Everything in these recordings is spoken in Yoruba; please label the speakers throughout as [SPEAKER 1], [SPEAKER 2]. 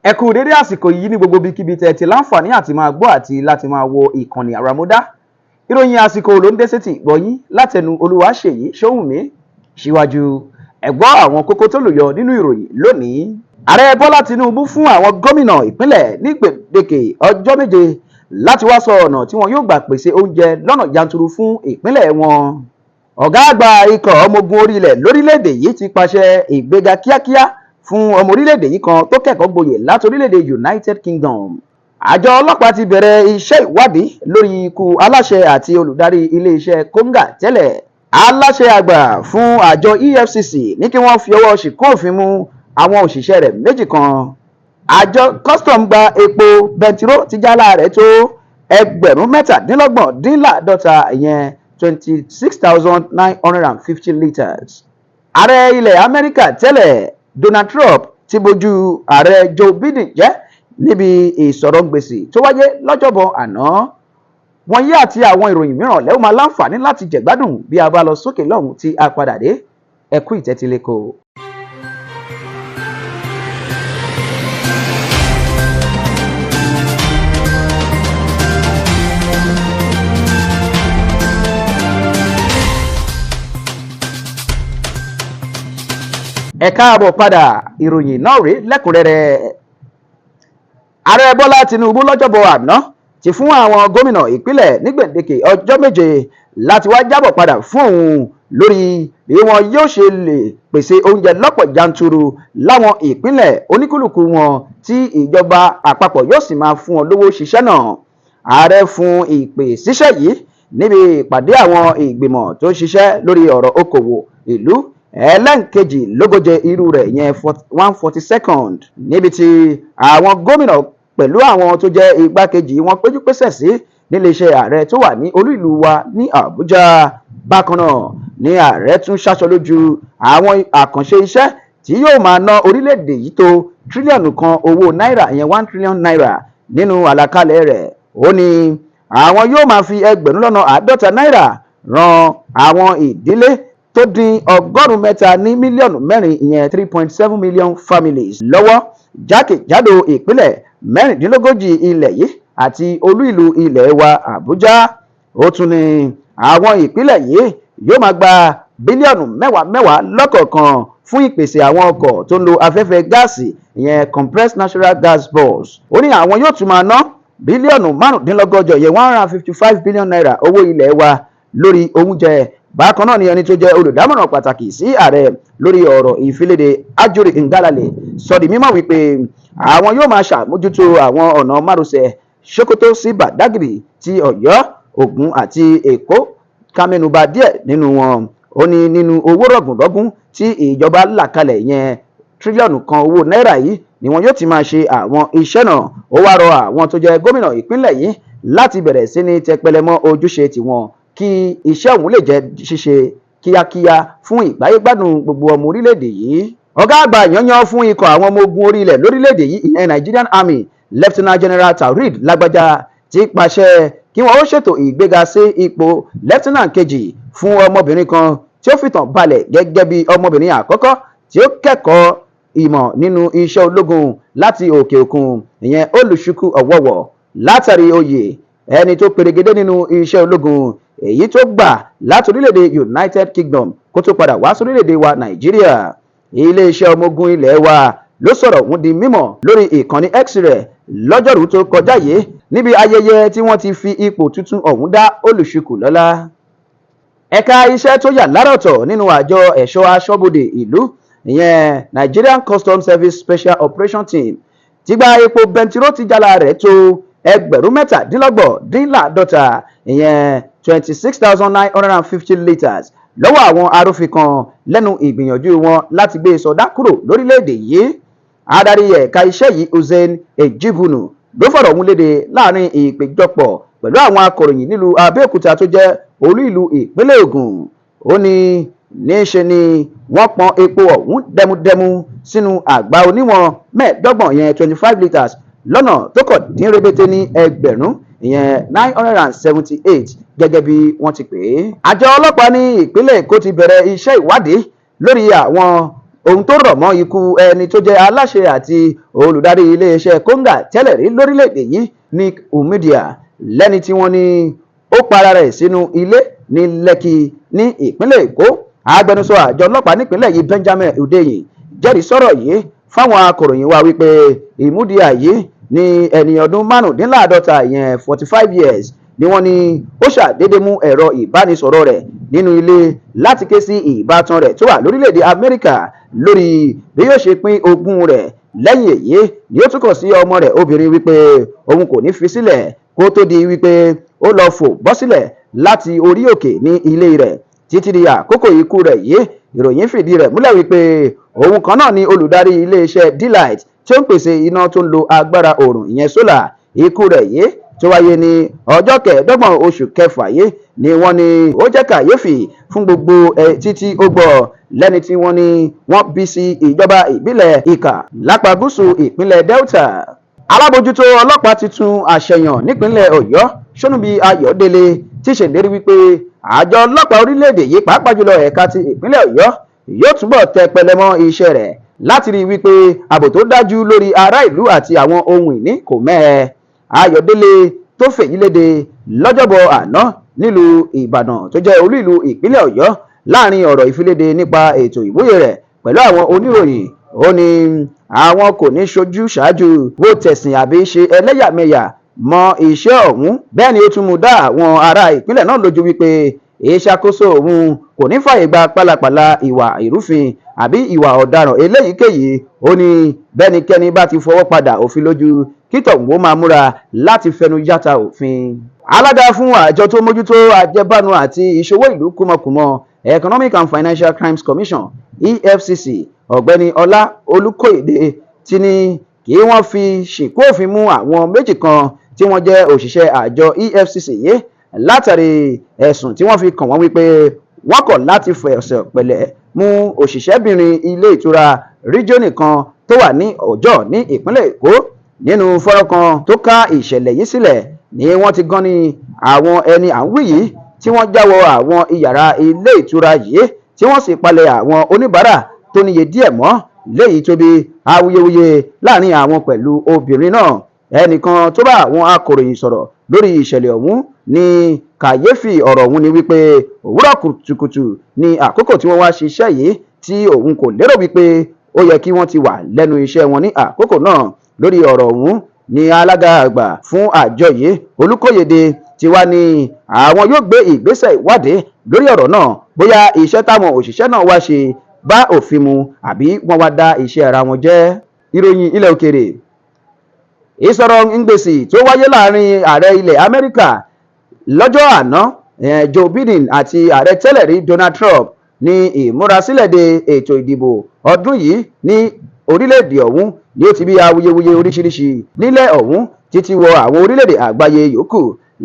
[SPEAKER 1] Ẹ kú dédé àsìkò yìí ní gbogbo ibikíbi tẹ́ ti láǹfààní àti máa gbọ́ àti láti máa wo ìkànnì Àràmọ́dá. Ìròyìn àsìkò ló ń dé sétí gbọ̀yìn látẹnu Olúwaṣèyí Ṣóhùnmí. Síwájú, ẹ gbọ́ àwọn kókó tó lùyọ nínú ìròyìn lónìí. Ààrẹ Bọ́lá Tinubu fún àwọn gómìnà ìpínlẹ̀ ní gbèdéke ọjọ́ 7 láti wá sọ ọ̀nà tí wọn yóò gbà pèsè oúnjẹ lọ́nà yanturu fún ìpínlẹ̀ wọn. Ọ̀gá àgbà ikọ̀ ọmọ ogun orí ilẹ̀ lórílẹ̀‐èdè yìí ti pàṣẹ ìgbéga kíákíá fún ọmọ orílẹ̀-èdè yìí kan tó kẹ́kọ̀ọ́ gboyè láti orílẹ̀-èdè United Kingdom. Àjọ ọlọ́pàá ti bẹ̀rẹ̀ iṣẹ́ ìwádìí lórí ikú aláṣẹ àti olùdarí iléeṣẹ́ kóńgà tẹ́lẹ̀. Aláṣẹ àgbà fún àjọ EFCC ní kí wọ́n fi ọwọ́ ṣìkún òfin mú àwọn òṣìṣẹ́ rẹ̀ 2 kan. Àjọ custom gba epo bẹntiró tí jálá rẹ̀ tó 27,050, ìyẹn 26,950 litres. Ààrẹ ilẹ̀ Amẹ́ríkà tẹ́lẹ̀ Donald Trump ti bójú ààrẹ Joe Biden jẹ́ níbi ìsọ̀rọ̀ǹgbèsì tó wáyé lọ́jọ́bọ̀ àná. Wọ̀nyí àti àwọn ìròyìn mìíràn lẹ́wọ̀n máa láǹfààní láti jẹ̀gbádùn bí a bá lọ sókè lọ́hùn tí a padà dé. Ẹ kú ìtẹ́tíléko. Ẹ káàbọ̀ padà, ìròyìn náà rèé lẹ́kùnrẹ́rẹ́. Ààrẹ Bọ́lá Tinubu lọ́jọ́bọ̀ àná ti fún àwọn gómìnà ìpínlẹ̀ ní gbèdéke ọjọ́ 7 láti wá jábọ̀ padà fún òun lórí bí wọn yóò ṣe lè pèsè oúnjẹ lọ́pọ̀ yanturu láwọn ìpínlẹ̀ oníkúlùkù wọn tí ìjọba àpapọ̀ yóò sì máa fún wọn lówó ṣiṣẹ́ náà. Ààrẹ fún ìpè síṣẹ́ yìí níbi ìpàdé àwọn ìgbìmọ̀ tó ń ṣiṣẹ́ lórí ọ̀rọ̀ okòwò ìlú ẹlẹ́ǹkejìlógóje irú rẹ̀, yẹn 142nd, níbi tí àwọn gómìnà pẹ̀lú àwọn tó jẹ́ igbákejì wọn péjú pésẹ̀ sí níléeṣẹ́ ààrẹ tó wà ní olú ìlú wa ní Àbújá. Bákan náà ní ààrẹ tún ṣaṣọ lójú àwọn àkànṣe iṣẹ́ tí yóò máa ná orílẹ̀-èdè yìí tó tírílíọ̀nù kan owó náírà, ìyẹn 1 trillion naira. Nínú àlàkalẹ̀ rẹ̀, ó ní àwọn yóò máa fi 50,000 náírà ran àwọn ìdílé tó dín 3.3 ní mílíọ̀nù, ìyẹn 3.7 million families lọ́wọ́ jákèjádò ìpínlẹ̀ 36 ilẹ̀ yìí àti olú ìlú ilẹ̀ wa Àbújá. Ó tún ní àwọn ìpínlẹ̀ yìí yóò máa gba bílíọ̀nù mẹ́wàá mẹ́wàá lọ́kọ̀ọ̀kan fún ìpèsè àwọn ọkọ̀ tó ń lo afẹ́fẹ́ gáàsì, ìyẹn compressed natural gas bus. Ó ní àwọn yóò tún máa ná bílíọ̀nù 165, ìyẹn 155 billion naira owó ilẹ̀ wa lórí oúnjẹ. Bákan náà ni ẹni tó jẹ́ olùdámọ̀ràn pàtàkì sí ààrẹ lórí ọ̀rọ̀ ìfiléde, Ajuri Ngalale, sọ di mímọ̀ wípé àwọn yóò máa ṣàmójútó àwọn ọ̀nà márosẹ̀ Sokoto sí Badagry ti Ọ̀yọ́, Ògùn àti Èkó, ká mẹ́nubà díẹ̀ nínú wọn. Ó ní nínú owó rọ̀gùnrọ̀gùn tí ìjọba là kalẹ̀, yẹn tírílíọ̀nù kan owó náírà yìí, ni wọn yóò ti máa ṣe àwọn iṣẹ́ náà. Ó wá rọ àwọn tó jẹ́ gómìnà ìpínlẹ̀ yìí láti bẹ̀rẹ̀ sí ní tẹpẹlẹmọ́ ojúṣe tiwọn kí iṣẹ́ òun lè jẹ́ ṣíṣe kíákíá fún ìgbáyégbádùn gbogbo ọmọ orílẹ̀-èdè yìí. Ọ̀gá àgbà yanyan fún ikọ̀ àwọn ọmọ ogun orí ilẹ̀ lórílẹ̀-èdè yìí, ìyẹn Nigerian Army, Lieutenant General Taoreed Lágbájá, ti pàṣẹ kí wọ́n ó ṣètò ìgbéga sí ipò lieutenant kejì fún ọmọbìnrin kan tí ó fìtàn balẹ̀ gẹ́gẹ́ bí ọmọbìnrin àkọ́kọ́ tí ó kẹ́kọ̀ọ́ ìmọ̀ nínú iṣẹ́ ológun láti òkè òkun, ìyẹn Olùṣukù Ọ̀wọ̀wọ̀, látàrí oyè ẹni tó perégedé nínú iṣẹ́ ológun èyí tó gbà láti orílẹ̀-èdè United Kingdom kó tó padà wá sórílẹ̀-èdè wa Nàìjíríà. Iléeṣẹ́ ọmọ ogun ilẹ̀ wa ló sọ̀rọ̀ ọ̀hún di mímọ̀ lórí ìkànnì X rẹ̀ lọ́jọ́rùú tó kọjá yìí níbi ayẹyẹ tí wọ́n ti fi ipò tuntun ọ̀hún dá Olùṣukù lọ́lá. Ẹ̀ka iṣẹ́ tó yà lárọ̀tọ̀ nínú àjọ ẹ̀ṣọ́ aṣọ́bodè ìlú, ìyẹn Nigerian Customs Service Special Operation Team, ti gba epo bẹntiró tí jálá rẹ̀ tó 27,050, ìyẹn 26,950 litres, lọ́wọ́ àwọn arúfin kan lẹ́nu ìgbìyànjú wọn láti gbé sọdá kúrò lórílẹ̀‐èdè yìí. Adarí ẹ̀ka iṣẹ́ yìí, Hussein Ejibunu, ló fọ̀rọ̀ ọ̀hún léde láàrin ìpéjọpọ̀ pẹ̀lú àwọn akọ̀ròyìn nílùú Abẹ́òkúta tó jẹ́ olú ìlú ìpínlẹ̀ Ògùn. Ó ní níṣe ni wọ́n pọn epo ọ̀hún dẹmudẹmu sínú àgbá oníwọ̀n 25 yẹn 25 litres lọ́nà tó kọ̀ dín rébété ní ẹgbẹ̀rún, ìyẹn 978, gẹ́gẹ́ bí wọ́n ti pè é. Àjọ ọlọ́pàá ní ìpínlẹ̀ Èkó ti bẹ̀rẹ̀ iṣẹ́ ìwádìí lórí àwọn Ohun tó rọ̀ mọ́ ikú ẹni tó jẹ́ aláṣẹ àti olùdarí iléeṣẹ́ Konga tẹ́lẹ̀ rí lórílẹ̀‐èdè yìí, Nick Imudia, lẹ́ni tí wọ́n ní ó para rẹ̀ sínú ilé ní Lẹ́kì ní ìpínlẹ̀ Èkó. Agbẹnusọ àjọ ọlọ́pàá nípínlẹ̀ yìí, Benjamin Hundeyin, jẹ́rìí sọ̀rọ̀ yìí fáwọn akọ̀ròyìn wa wípé Imudia yìí ní ẹni ọdún 55, ìyẹn 45 years, ni wọ́n ní ó ṣàdédé mú ẹ̀rọ ìbánisọ̀rọ̀ rẹ̀ nínú ilé láti ké sí ìbátan rẹ̀ tó wà lórílẹ̀‐èdè Amẹ́ríkà lórí bí yóò ṣe pín ogún rẹ̀. Lẹ́yìn èyí ni ó tún kàn sí ọmọ rẹ̀ obìnrin wípé òun kò ní fi sílẹ̀, kó tó di wípé ó lọ fò bọ́ sílẹ̀ láti orí òkè ní ilé rẹ̀. Títí di àkókò ikú rẹ̀ yìí, ìròyìn fìdí rẹ̀ múlẹ̀ wípé òun kan náà ni olùdarí iléeṣẹ́ D-Light tí ó ń pèsè iná tó ń lo agbára oòrùn, ìyẹn solar. Ikú rẹ̀ yìí tó wáyé ní ọjọ́ 25 oṣù kẹfà yìí ni wọ́n ní ó jẹ́ kàyéfì fún gbogbo ẹ títí ó gbọ́, lẹ́ni tí wọ́n ní wọ́n bí sí ìjọba ìbílẹ̀ Ìkà lápá gúúsù ìpínlẹ̀ Delta. Alábòjútó ọlọ́pàá tuntun àṣẹyàn nípínlẹ̀ Ọ̀yọ́, Ṣónúbí Ayọ̀délé, ti ṣèlérí wípé àjọ ọlọ́pàá orílẹ̀-èdè yìí, pàápàá jùlọ ẹ̀ka ti ìpínlẹ̀ Ọ̀yọ́, yóò túbọ̀ tẹ pẹlẹmọ́ iṣẹ́ rẹ̀ láti rí i wípé ààbò tó dájú lórí ará ìlú àti àwọn ohun ìní kò mẹ́hẹ. Ayọ̀délé tó fèyí léde lọ́jọ́bọ̀ àná nílùú Ìbàdàn tó jẹ́ olú ìlú ìpínlẹ̀ Ọ̀yọ́, láàrin ọ̀rọ̀ ìfiléde nípa ètò ìwúyè rẹ̀ pẹ̀lú àwọn oníròyìn, ó ní àwọn kò ní ṣojú ṣáájú wo tẹ̀sìn àbí ṣe ẹlẹ́yàmẹ̀yà mọ́ iṣẹ́ ọ̀hún. Bẹ́ẹ̀ ni ó tún mú dá àwọn ará ìpínlẹ̀ náà lójú wípé ìṣàkóso òun kò ní fààyè gba pálapàla, ìwà ìrúfin àbí ìwà ọ̀daràn eléyìíkéyìí. Ó ní bẹ́nikẹ́ni bá ti fọwọ́ padà òfin lójú, kí tọ̀hún ó máa múra láti fẹnu yàtà òfin. Alága fún àjọ tó mójútó àjẹbánu àti ìṣòwò ìlú kúmọkùmọ, Economic and Financial Crimes Commission, EFCC, Ọ̀gbẹ́ni Ọlá Olùkóyèdè, ti ní kí wọ́n fi ṣìnkún òfin mú àwọn méjì kan tí wọ́n jẹ́ òṣìṣẹ́ àjọ EFCC yìí látàrí ẹ̀sùn tí wọ́n fi kàn wọ́n wípé wọ́n kọ̀ láti fẹ̀sọ̀ pẹ̀lẹ́ mú òṣìṣẹ́bìnrin ilé ìtura Region kan tó wà ní Ọjọ́ ní ìpínlẹ̀ Èkó. Nínú fọ́nrán kan tó ká ìṣẹ̀lẹ̀ yìí sílẹ̀ ni wọ́n ti gan ni àwọn ẹni à ń wí yìí tí wọ́n já wọ àwọn iyàrá ilé ìtura yìí, tí wọ́n sì palẹ̀ àwọn oníbàárà tó níye díẹ̀ mọ́, léyìí tó bí awuyewuye láàrin àwọn pẹ̀lú obìnrin náà. Ẹnìkan tó bá àwọn akọ̀ròyìn sọ̀rọ̀ lórí ìṣẹ̀lẹ̀ ọ̀hún ní kàyéfì ọ̀rọ̀ ọ̀hún ni wípé òwúrọ̀ kùtùkùtù ní àkókò tí wọ́n wá ṣiṣẹ́ yìí, tí òun kò lérò wípé ó yẹ kí wọ́n ti wà lẹ́nu iṣẹ́ wọn ní àkókò náà. Lórí ọ̀rọ̀ ọ̀hún ní alága àgbà fún àjọ yìí, Olùkóyèdè, ti wá ní àwọn yóò gbé ìgbésẹ̀ ìwádìí lórí ọ̀rọ̀ náà, bóyá iṣẹ́ táwọn òṣìṣẹ́ náà wá ṣe bá òfin mu àbí wọ́n wá dá iṣẹ́ ara wọn jẹ́. Ìròyìn ilẹ̀ òkèèrè. Ìsọ̀rọ̀ ngbèsì tó wáyé láàrin ààrẹ ilẹ̀ Amẹ́ríkà lọ́jọ́ àná, Joe Biden, àti ààrẹ tẹ́lẹ̀ rí Donald Trump ní ìmúrasílẹ̀ de ètò ìdìbò ọdún yìí ní orílẹ̀-èdè ọ̀hún ni ó ti bí awuyewuye oríṣiríṣi nílẹ̀ ọ̀hún títí wọ àwọn orílẹ̀-èdè àgbáyé yòókù,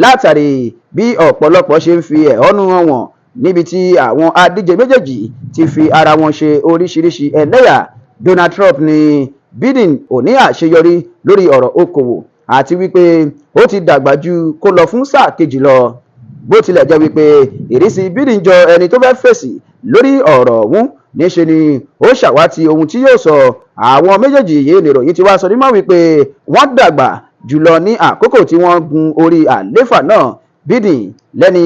[SPEAKER 1] látàrí bí ọ̀pọ̀lọpọ̀ ṣe ń fi ẹ̀hónú hàn wọ́n, níbi tí àwọn adíje méjèèjì ti fi ara wọn ṣe oríṣiríṣi ẹlẹ́yà. Donald Trump ní Biden ò ní àṣeyọrí lórí ọ̀rọ̀ okòwò àti wípé ó ti dàgbà ju kó lọ fún sáà kejì lọ, bó tilẹ̀ jẹ́ wípé ìrísí Biden jọ ẹni tó fẹ́ fèsì lórí ọ̀rọ̀ ọ̀hún. Níṣe ni ó ṣàwátì ohun tí yóò sọ. Àwọn méjèèjì yìí nìròyìn ti wá sọ nímọ̀ wípé wọ́n dàgbà jùlọ ní àkókò tí wọ́n gun orí àléfà náà, Biden lẹ́ni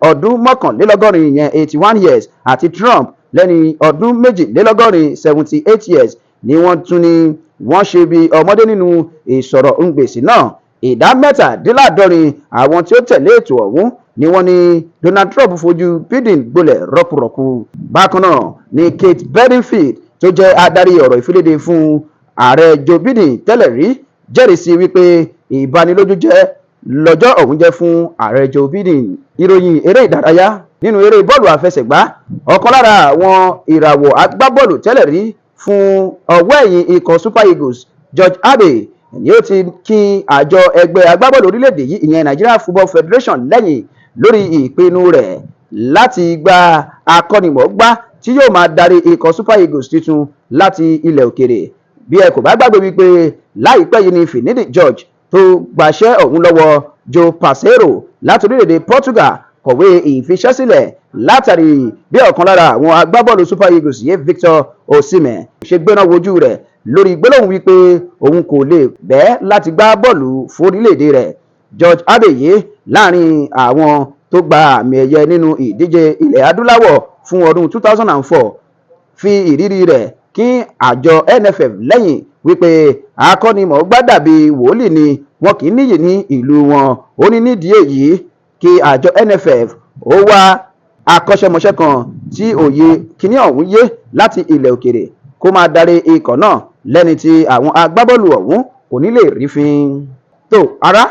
[SPEAKER 1] ọdún 81, ìyẹn 81 years, àti Trump lẹ́ni ọdún 82, 78 years, ni wọ́n tún ní wọ́n ṣe bí ọmọdé nínú ìsọ̀rọ̀ ngbèsì náà. Ìdá 67 àwọn tí ó tẹ̀lé ètò ọ̀hún ni wọ́n ní Donald Trump fojú Biden gbolẹ̀ rọ́kùrọ̀kù. Bákan náà ni Kate Bedingfield, tó jẹ́ adarí ọ̀rọ̀ ìfiléde fún ààrẹ Joe Biden tẹ́lẹ̀ rí, jẹ́rìí sí wípé ìbanilójú jẹ́ lọ́jọ́ ọ̀hún jẹ́ fún ààrẹ Joe Biden. Ìròyìn eré ìdárayá. Nínú eré bọ́ọ̀lù àfẹsẹ̀gbá, ọ̀kan lára àwọn ìràwọ̀ agbábọ́ọ̀lù tẹ́lẹ̀ rí fún ọwọ́ ẹ̀yìn ikọ̀ Super Eagles, George Abbey, ni ó ti kí àjọ ẹgbẹ́ agbábọ́ọ̀lù orílẹ̀-èdè yìí, ìyẹn Nigeria Football Federation, lẹ́yìn lórí ìpinnu rẹ̀ láti gba akọ́nimọ̀ọ́gbá tí yóò máa darí ikọ̀ Super Eagles tuntun láti ilẹ̀ òkèrè. Bí ẹ kò bá gbàgbé wípé láìpẹ́ yìí ni Finidi George tó gbaṣẹ́ ọ̀hún lọ́wọ́ Joe Paseiro láti orílẹ̀-èdè Portugal. Kọ̀wé ìfiṣẹ́sílẹ̀ látàrí bí ọ̀kan lára àwọn agbábọ́ọ̀lù Super Eagles yìí, Victor Osimhen, ṣe gbéná wojú rẹ̀ lórí gbólóhùn wípé òun kò lè bẹ́ẹ̀ láti gbá bọ́ọ̀lù fórílẹ̀-èdè rẹ̀. George Abbey, láàrin àwọn tó gba àmì ẹ̀yẹ nínú ìdíje Ilẹ̀ Adúláwọ̀ fún ọdún 2004, fi ìrírí rẹ̀ kí àjọ NFF lẹ́yìn wípé akọ́nimọ̀ọ́gbá dàbí wòlíì ni, wọn kì í níyì ní ìlú wọn. Ó ní nídìí èyí, kí àjọ NFF ó wá akọ́ṣẹ́mọṣẹ́ kan tí òye kíní ọ̀hún yé láti ilẹ̀ òkèrè kó máa darí ikọ̀ náà, lẹ́ni tí àwọn agbábọ́ọ̀lù ọ̀hún kò ní lè rí fín. Tó ará,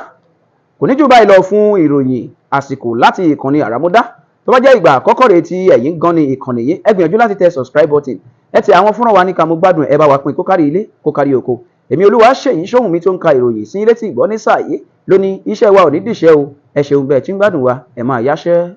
[SPEAKER 1] kò ní jù báyìí lọ fún ìròyìn àsìkò láti ìkànnì Àràmúdá. Tó bá jẹ́ ìgbà àkọ́kọ́ rẹ̀ tí ẹ̀yin gan ni ìkànnì yìí, ẹ gbìyànjú láti tẹ subscribe button. Ẹ tẹ àwọn fúnra wa ní ká mo gbádùn, ẹ bá wa pín kó kárí ilé, kó kárí oko. Èmi olúwa ṣèyí sóhun mi tó ń ka ìròyìn sí létí ìgbọ́ ní sáà yìí lónìí. Iṣẹ́ wa ò ní dìṣẹ́ o. Ẹ ṣeun bẹ́ẹ̀ tí ń gbádùn wa, ẹ máa yáṣẹ́.